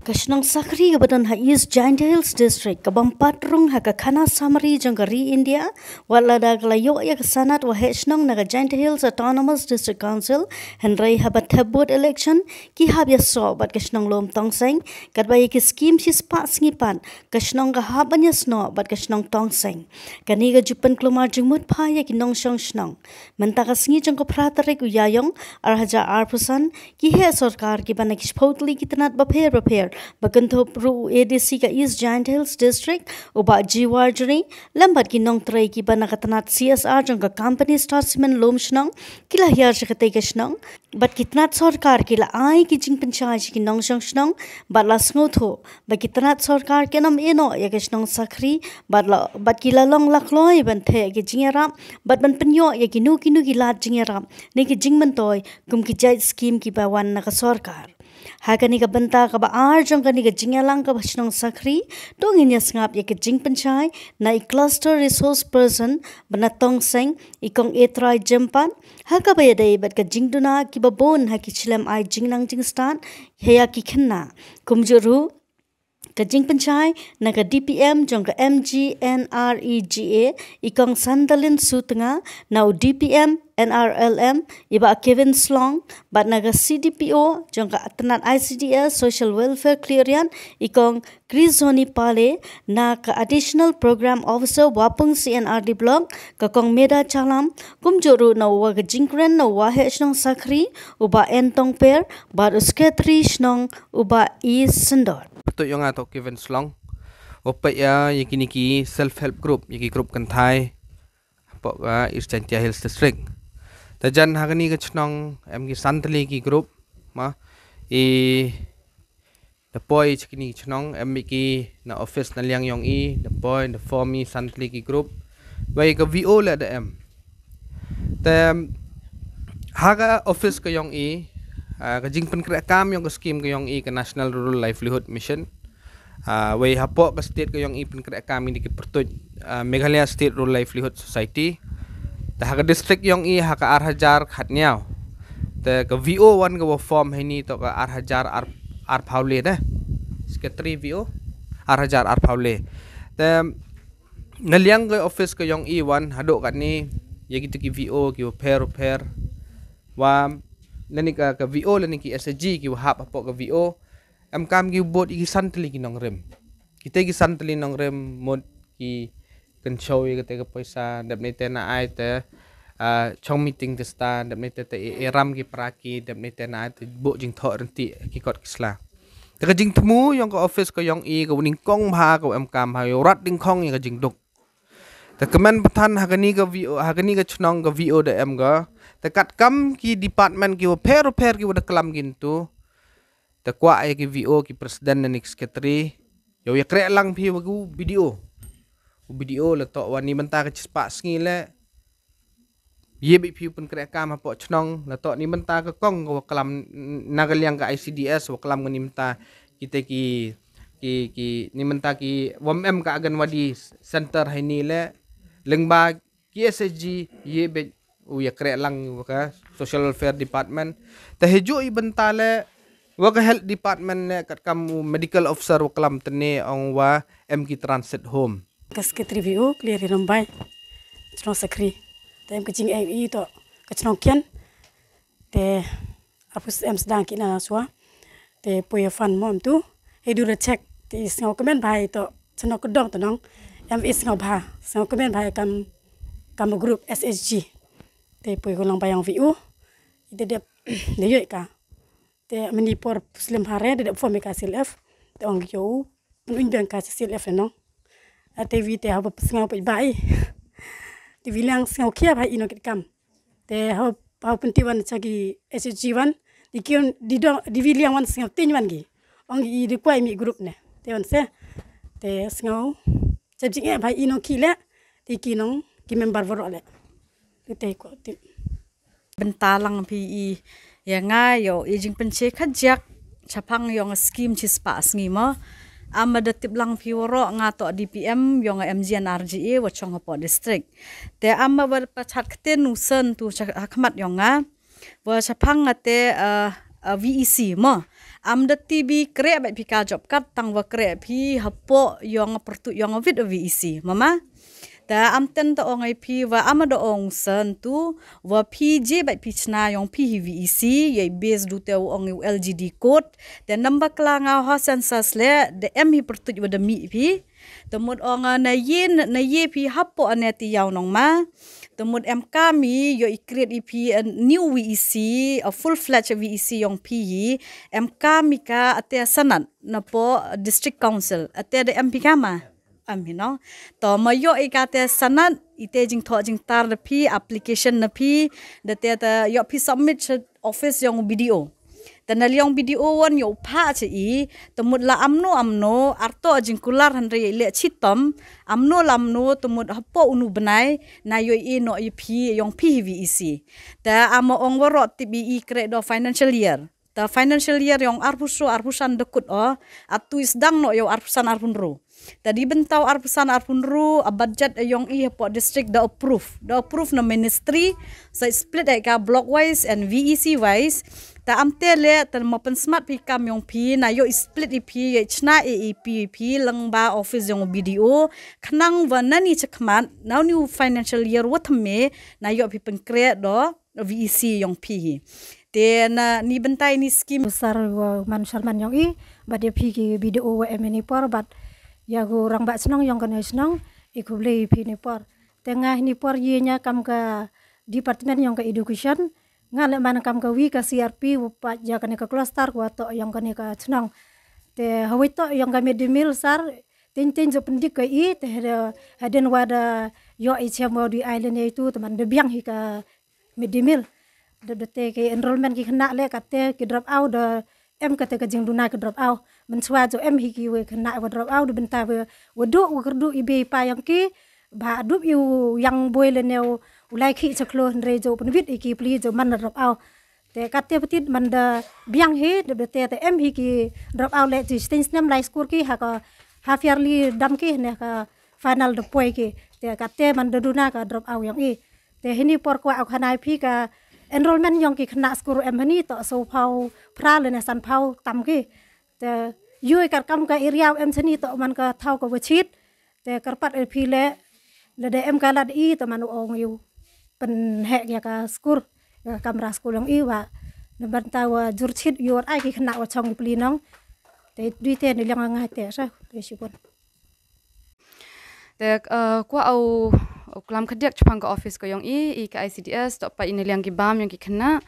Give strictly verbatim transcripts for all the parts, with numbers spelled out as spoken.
Ka shnong Sakri kaba don ha East Jaintia Hills District, ka bym pat rung ha ka khana samari jong ka ri India, wat lada ka la ïoh ïa ka sanad waheh shnong na ka Jaintia Hills Autonomous District Council, hynrei haba thep vote election, ki hap ïasoh bad ka shnong Lumtongseng, katba ïa ki skim shispah sngi pat, ka shnong ka hap ban ïasnoh bad ka shnong Tongseng. Kane ka ju pynkulmar jingmut phai ïa ki nongshong shnong. Mynta ka sngi jong ka phra tarik u Ïaïong, ar hajar arphew san, ki heh sorkar kiba na ki shiphew tylli ki tnat bapher bapher, ba kynthup ruh u A D C ka East Jaintia Hills District, u Bah G Warjri, lem bad ki nongtrei kiba na ka tnat C S R jong ka Company Star Cement Lumshnong, ki la hiar sha katei ka shnong, bad ki tnat sorkar ki la ai ki jingpynshai sha ki nongshong shnong, bad la sngewthuh ba ki tnat sorkar kin ym ïehnoh ïa ka shnong Sakri, bad la, bad ki la long lakloi ban theh ïa ki jingïarap, bad ban pynïoh ïa kino kino ki lad jingïarap ne ki jingmyntoi kum ki jait skim kiba wan na ka sorkar. Ha kane ka bynta kaba ar jong kane ka jingïalang kaba shnong Sakri, to ngin ïa sngap ïa ka jingpynshai na i Cluster Resource Person ba na Tongseng, i Kong Etrai Jempat, ha kaba ïadei bad ka jingduna kiba bun ha ki shlem ai jingnang jingstad ïa ki khynnah. Kumjuh ruh ka jingpynshai na ka D P M jong ka M G N R E G A, i Kong Sandalin Sutnga, na u D P M N R L M, i Bah Kevin Slong, bad na ka C D P O jong ka tnat I C D S Social Welfare Cleariat, i Kong Krizoni Pale, na ka Additional Program Officer Wapung C N R D Block, ka Kong Meda Chalam, kumjuh ruh na uwa ka jingkren na uwa heh shnong Sakri, u Bah N Tongper, bad u Secretary shnong, u Bah E Syndor. Pyrtuit ïa nga to Kevin Slong. U peit ïa, ïa kine ki self help group, ïa ki group kynthai hapoh ka East Jaintia Hills District. Te jan ha kane ka shnong em ki san tylli ki group, ma, i da poi sha kine ki shnong em ki na office na liang ïong i, da poi da form i san tylli ki group. Wei ka V O leh da em. Te ha ka office ka ïong i, ah, ka jingpynkreh kam ïong ka skim ka ïong i ka National Rural Livelihood Mission. Ah, wei hapoh ka state ka ïong i pynkreh kam i da ki pyrtuit, ah, Meghalaya State Rural Livelihood Society. Te ha ka district ïong i ha ka ar hajar khatñiaw. Te ka V O wan ka wa form heini to ka ar hajar ar, arphaw le de. Secretary V O, ar hajar arphaw le. Te na liang ka office ka ïong i wan haduh katne ïa kito ki V O ki wa pher wa pher. Wa lane ka, ka V O lane ki S H G ki wa hap hapoh ka V O. Em kam ki bud ïa ki san tylli ki nongrim. Kita ki san tylli nongrim mut ki kynshew ïa kata ka poisa, dep ne te na ai te, ah, chong meeting te sta, dep ne te te i, i ram ki pra ki, dep ne te na ai te buh jingthoh rynti ki kot ki sla. Te ka jingthmu ïong ka office ka ïong i ka wa nyngkong bha ka wa em kam ha ïa u rat dyngkhong ïa ka jingduk. Te kmen pathan ha kani ka V O, ha kani ka chnong ka V O da em ka. Te katkam ki department ki wa pher wa pher ki wa da klam ki ntu. Te kwah ïa ki V O ki president ne ki secretary. Ïa u ïa kreh lang phi wa u B D O. U B D O la toh wa ni mynta ka chispah sngi le. Ïa bit phi u pynkreh kam hapoh chnong la toh ni mynta ka kong ka wa klam na ka liang ka I C D S wa klam ka ni mynta kita ki, ki, ki ni mynta ki wa em ka Anganwadi center hai ni le. Lyngba ki S H G ïa bit u ïa kreh lang wa ka Social Welfare Department. Te heju i bynta le wa ka Health Department le katkam u medical officer wa klam tene ong wa em ki transit home. Ka secretary V O clear i rombai. Chnong Sakri. Te em ka jing em i to ka chnong kian. Te arphew em sdang ki na swa. Te poi ïa fan mo em tu. He du da check te i sngaw kmen bha i to. Chnong ka dong to nong. Em i sngaw bha. Sngaw kmen bha i kam, kam group S H G. Te poi ko lang bayang V O. I te dep de yoi ka. Te mani por slem hare de dep form i ka C L F. Te ong yo. Pun un beng ka C L F nong. A te wi te haba sngaw poi bai. Te wi lang sngaw kia bha i no kit kam. Te hau, hau pynti wan cha ki S H G wan, di kion, di dong, di wi liang wan sngaw tin wan gi. Ong i di kwai mi group ne. Te wan se. Te sngaw. Cha jing e bha i nong ki le. Di ki nong, ki member waro le. Te te ko te. Bynta lang phi i ïa nga ïoh i jingpynche kha jiak. Chaphang ïong a skim chispah sngi mo. Am da tip lang phi waro nga to D P M ïong a M G N R G A wa chong hapoh district. Te am ba pachat kten u sen tu ha khmat ïong nga. Wa chaphang nga te, uh, uh, V E C mo. Am da tibi kreh bad phi ka job card tang wa kreh phi hapoh yong pyrtuit yong wit VEC. Mama. Ta am ten ta ong ai phi wa am da ong sen tu wa phi je bad phi chna yong phi hi VEC, yei base du te ong u LGD code. Te number kla nga ha census le de em hi pyrtuit wa da mi phi. Te mut ong na ye na ye phi hapoh ane ti yaw nong ma. Te mut em ka mi yo i create i phi a new VEC, a full fledged VEC yong phi hi. Em ka mi ka ate sanat na po district council. Ate de em phi ka ma. Am hi no. To ma yo i ka te sanat i te jingthoh jingtar da phi application na phi da te ta yo phi submit cha office yong BDO. Ta na liong BDO wan yo pha cha i ta mut la amno amno arto jingkular hynrei le chitom amno la amno ta mut hapoh unu bnai na yo i no i phi yong phi hi VEC. Ta ama ong waro tibi i kreh do financial year. Ta financial year yong arphew so arphew san da kut o atu is dang no yo arphew san arphew ru. Ta di bynta u arphew san arphew ru a budget yong i hapoh district da approve. Da approve na ministry sa split ai ka block wise and VEC wise. Ta am te le ta ma pynsmat phi kam yong phi na yo split i phi yo chna AEP phi lang ba office yong BDO. Khnang wa na ni chakmat na new financial year wa thymme na yo phi pynkre do VEC yong phi hi. Te na ni bentai ni skim. Sar wa man sharman yong i bad ya phi ki BDO wa em ni por bad ya gu rang ba chnong yong kane chnong i khublei phi ni por. Te nga ni por ye nya kam ka department yong ka education nga le man kam ka wi ka CRP wa pa ya kane ka cluster wa to yong kane ka chnong. Te hawi to yong ka midday meal sar tin tin jo pendik ka i te hadin wa da yo i chem wa di island ya itu teman de biang hi ka midday meal. Da da te ke enrollment ki khynnah le kate ki drop out da em kate ka jingduna ki drop out. Mynchwa jo em hi ki we khynnah wa drop out da bynta we wa du wa kyrdu i bei pa yong ki ba dup i u yang boi le ne u lai khi chaklo hynre jo pynwit i ki pli jo man da drop out. Te kate patit man da biang hi da da te te em hi ki drop out le ji sting snem lai skur ki ha ka ha fairly dam ki ne ka final da poi ki. Te kate man da duna ka drop out yong i. Te hini por kwah u khanai phi ka enrollment yong ki khynnah skur em hani to so phaw phra le ne san phaw tam ki. Te yui kar kam ka area em chani to man ka thaw ka wachit. Te karpat e phi le le de em ka lad i to man u ong yu pynhek ya ka skur ya ka kamra skur yong i wa ne ban ta wa jur chit yu ai ki khynnah wa chong pli nong. Te dui te ne liang ngai te sa te shikun. Te uh, kwa au klam khadiak chupang ka office ko yong i i ka ICDS to pa i ne liang ki bam yong ki khynnah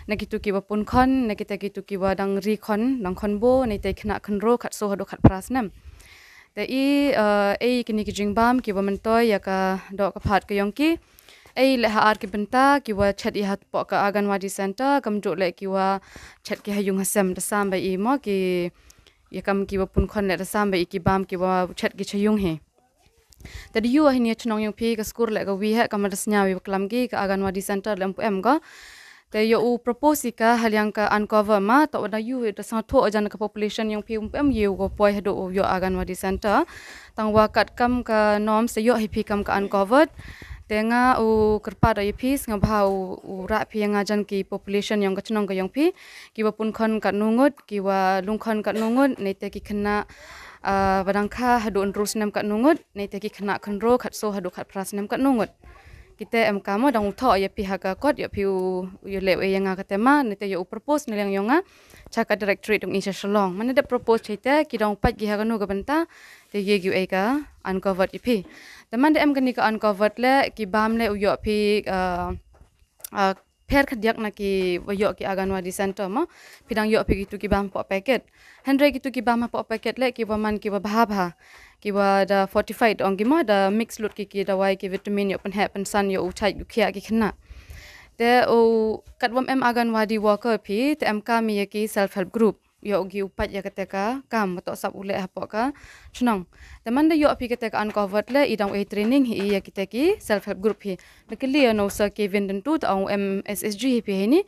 na kitu ki wa pun khon na kita kitu ki wa dang ri khon dang khon bo na ite khynnah khynro khat so hadu khat phra snem. Te i uh, ei kini ki jingbam ki wa mentoi ya ka do ka phat ka yong ki ei le ha ar ki bynta ki wa chet i hat po ka Anganwadi center kam jo le ki wa chet ki ha yung ha sem da sam ba i mo ki ya kam ki wa pun khon le da sam ba i ki bam ki wa chet ki cha yung he. Te di yu hin ya chnong yong phi ka skur le ka wi he kam da snya wi klam ki ka Anganwadi center le em pu em ko. Te yo u propose i ka haliang ka uncover ma to da yu da sang tho jan ka population yong phi um pu em yu ko poi hadu yo Anganwadi center. Tang wa kat kam ka norms te yo hi phi kam ka uncovered. Te nga u kyrpad ya phi nga bha u ra phi nga jan ki population yong ka chnong ka yong phi. Ki wa pun khon kat nungut ki wa lung khon kat nungut ne te ki khynnah uh, badang kha hadu ynru snem kat nungut ne te ki khynnah khynro khat so hadu khat phra snem kat nungut. Kite em kamo dang u tho ya phi ha ka kot ya phi u ya le ya nga kate ma ne te ya u propose ne liang yong nga cha ka directorate dong i cha Shillong mane de propose cha te ki dang pat ki ha ka nu ka bynta te ye gi u ei ka uncovered ya phi. Te man de em kani ka uncovered le ki bam le u yo phi uh, uh, pher khadiak na ki wa yo ki Anganwadi center ma phi dang yo phi kitu ki bam po packet. Hynre kitu ki bam po packet le ki wa man ki wa bha bha ki wa da fortified ong ki ma da mix lut ki ki dawai ki vitamin yo pynhe pynsan yo u chai u khia ki khynnah. Te u kat wam em Anganwadi worker phi te em ka mi ya ki self help group. Yo gi u pat ya kate ka kam to sap u le hapo ka chnong. Te man da yo phi kate ka uncovered le i dang u training hi ya kite ki self help group hi. Na ki li no sa Kevin den tu ta ong em SSG hi phi hi ni.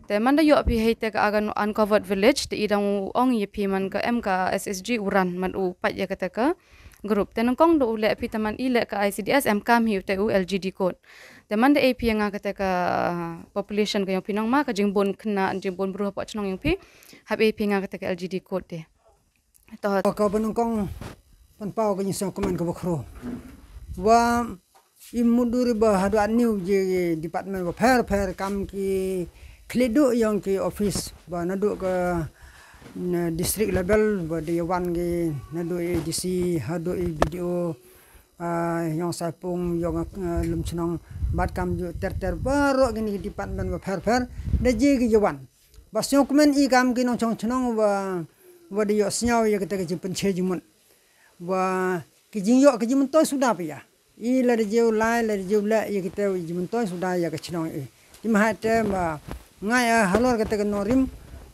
Te man da yo phi hi te ka Angan uncovered village te i dang u ong ya phi man ka em ka SSG u ran man u pat ya kate ka group te nangkong do u le phi te man i le ka ICDS em kam hi te u LGD code. Te man da ai phi ïa nga kata ka population ka jong phi nong ma ka jingbun khynnah jingbun bru hapoh chnong jong phi, hap ai phi ïa nga kata ka L G D code te. To. Ka ba nyngkong pynpaw ka jingsngewkmen ka ba khro. Wa i mut dur ba haduh aniw ji department ba pher pher kam ki khlieh duh yong ki office ba naduh ka na district level ba dei wan ki naduh i D C haduh i B D O, ah, yong Saipung yong, ah, Lumshnong bad kam ju ter ter baroh kini ki department ba pher pher da ji ki wan. Ba sngewkmen i kam ki nongchong chnong ba, ba dei ïoh sngew ïa kata ka jingpynche jingmut. Ba ki jingïoh ki jingmyntoi suda phi ïa. I la da jiw lai la da jiw leh ïa kita i jingmyntoi suda ïa ka chnong i. Te ma hai te ba ngai a halor kata ka nongrim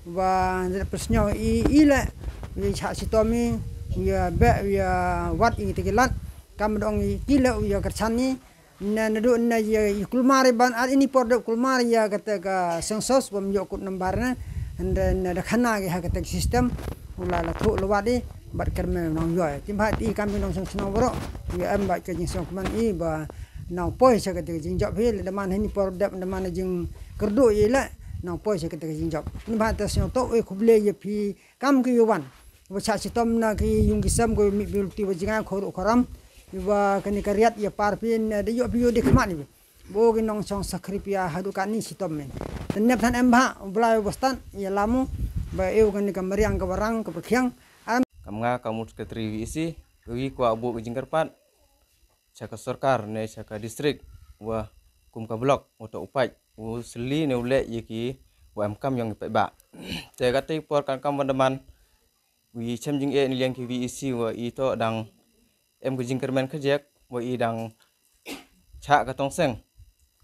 ba da pynshñiaw i, i leh ïa chah shitom i, ïa beh ïa wat i kita ki lad. Kam dong i ki leh ïa kyrchan i. Na naduh na ïa i kulmar i ban ar ini por dep kulmar ïa kata ka census bam ïoh kut nambar na. Hynda na da khana ki ha kata ka system. U la la thuh la wad i bad kyrmen nong ïoh. Te bha te i kam ki nongshong shnong baroh ïa em bad ka jingsngewkmen i ba nang poi sha kata ka jingjop hi, lada man hini por dep da man jingkyrduh i leh nang poi sha kata ka jingjop. Ni bha te sngewthuh i khublei ïa phi kam ki ïa wan. Ba chah shitom na ki yung ki sem ko mih bilti ba jingai khoruh khoram. Ba kani ka riat ïa par phi na da ïoh phi ïoh di khmat ni. Bo ki nongshong sakri pia haduh kani shitom men. Te nep than em bha, u Blai u ba stan ïa lamu ba eu kani ka mariang ka barang ka bakhiang. Kam nga ka mut secretary V E C, wi kwah buh ka jingkyrpad sha ka sorkar ne sha ka district wa kum ka block wa toh u paid u sylli ne u leh ïa ki wa em kam yong i paid ba. Te ka tei por kan kam wa daman wi chem jingeh ne liang ki V E C wa i toh dang em ka jingkyrmen ka jek wa i dang chah ka tongseng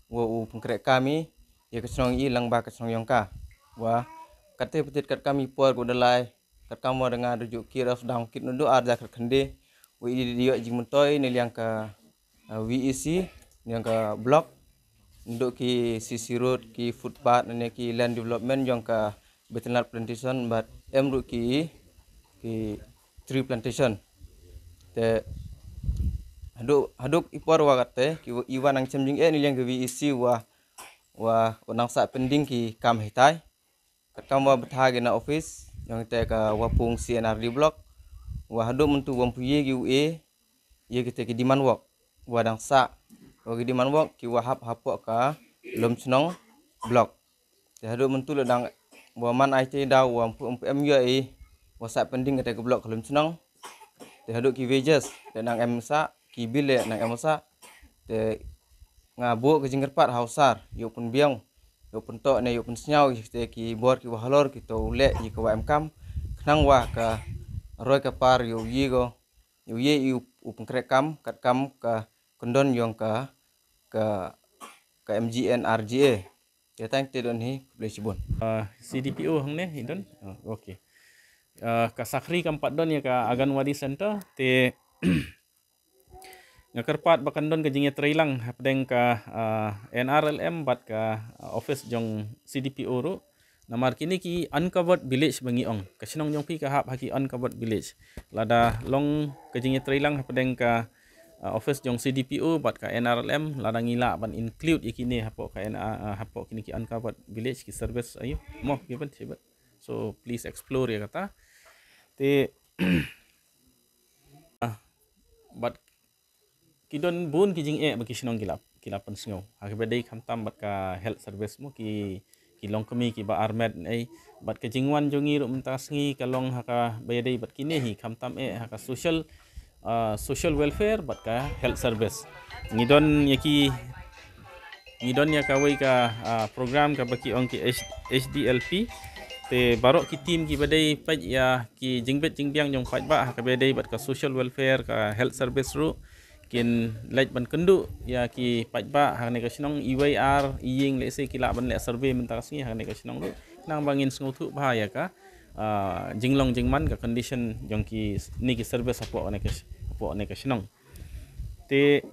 wa u pynkreh kam i ïa ka chnong i lang ba ka chnong yong ka. Wa ka tei patit kat kam i por ko dalai kat kam wa da nga da ju kit of dang kit nu du ar ja khat khynde wa i di ïoh jingmyntoi ne liang ka, ah, V E C ne liang ka block. Ndu ki C C road ki footpath ne ki land development yong ka betel nut plantation bad em ruh ki, ki tree plantation. Te haduh, haduh i por wa kate ki i wan nang chem jingeh ne liang ki V E C wa, wa nang sah pending ki kam hitai. Kat kam wa btha ki na office yong te ka wa pung C N R D block wa haduh myntu wa mpuye ki u e ïa kite ki demand work wa dang sah wa ki demand work ki wa hap hapoh ka Lumshnong block. Te haduh myntu la dang wa man ai te daw wa mpu em ïa i wa sah pending kate ka block ka Lumshnong. Te haduh ki wages la dang em sah ki bill la dang em sah. Te nga buh ka jingkyrpad ha u sar ïoh pynbiang ïoh pyntoh ne ïoh pynsngew ïa kite ki bor ki wa halor ki to u leh ïa ka wa em kam khnang wa ka roi ka par ïoh ïa ko ïoh ïa i u pynkreh kam kat kam ka kyndon yong ka, ka, ka M G N R G A. Te tang te don hi khublei shibun. Ah, C D P O hangne i don. Ah, okay. Ah, ka sakri kam pat don ïa ka Anganwadi Center te nga kyrpad ba kan don ka jingïatreilang hapdeng ka, ah, N R L M bad ka, ah, office jong C D P O ruh. Namar kine ki uncovered village ba ngi ong. Ka shnong jong phi ka hap ha ki uncovered village. Lada long ka jingïatreilang hapdeng ka, ah, office jong C D P O bad ka N R L M lada ngi lah ban include ïa kine hapoh ka N R, ah, hapoh kine ki uncovered village ki service ayu. Mo ki ban chibat. So please explore ïa kata. Te ah, bad ki don bun ki jingeh ba ki shnong ki la, ki la pynsngew. Ha kaba dei khamtam bad ka health service mo ki, ki longkmie ki ba armet ei bad ka jingwan jong ngi ruh mynta sngi ka long ha kaba dei bad kine hi khamtam eh ha ka social, ah, social welfare bad ka health service. Ngi don ïa ki Ngi don ïa kawei ka, ah, program kaba ki ong ki H-, H D L P. Te baroh ki team kiba dei peit ïa ki jingbit jingbiang jong paidbah ha kaba dei bad ka social welfare ka health service ruh kin leit ban kynduh ïa ki paidbah ha kane ka shnong iwei ar ïing lehse ki lah ban leh survey mynta ka sngi ha kane ka shnong ruh. Nang ba ngin sngewthuh bha ïa ka, ah, jinglong jingman ka condition jong kine ki service hapoh kane ka sh-, hapoh kane ka shnong. Te